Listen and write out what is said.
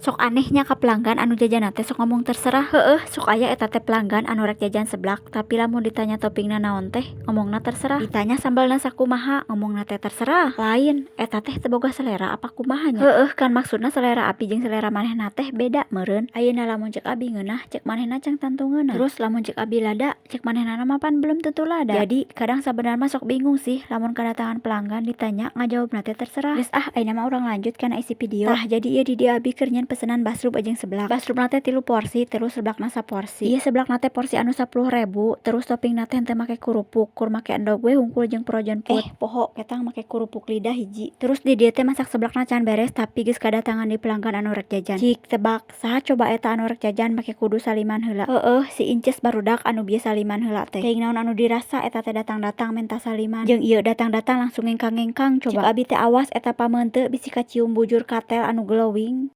Sok aneh nya ka pelanggan anu jajanna teh sok ngomong terserah. Heueuh, sok aya eta teh pelanggan anu rek jajan seblak, tapi lamun ditanya toppingna naon teh ngomongna terserah. Ditanya sambalna sakumaha, ngomongna teh terserah. Lain, eta teh teu boga selera apa kumaha nya? Heueuh, kan maksudna selera abi jeung selera manehna teh beda meureun. Ayeuna lamun ceuk abi ngeunah, ceuk manehna can tangtu ngeunah. Terus lamun ceuk abi lada, ceuk manehna mah pan belum tentu lada. Jadi kadang sabenerna mah sok bingung sih lamun kadatangan pelanggan ditanya ngajawabna teh terserah. Geus ah, ayeuna mah urang lanjut kana isi video. Tah, jadi ieu di dieu abi keur nyieun pesenan basrub jeung seblak. Basrubna teh tilu porsi, terus seblakna saporsi. Ieu seblakna teh porsi anu 10.000, terus toppingna teh henteu make kerupuk, kur make endog we hungkul jeung frozen food. Eh, poho, ketang make kerupuk lidah hiji. Terus di dieu teh masak seblakna can beres, tapi geus kadatangan deui pelanggan anu rek jajan. Cik, tebak saha coba eta anu rek jajan make kudu saliman heula? Heueuh, si inces barudak anu bieu saliman heula teh. Teuing naon anu dirasa eta teh datang-datang menta saliman. Jeung ieu datang-datang langsung ngengkang-ngengkang coba. Ceuk abi teh awas eta pameunteuk bisi kacium bujur katel anu glowing.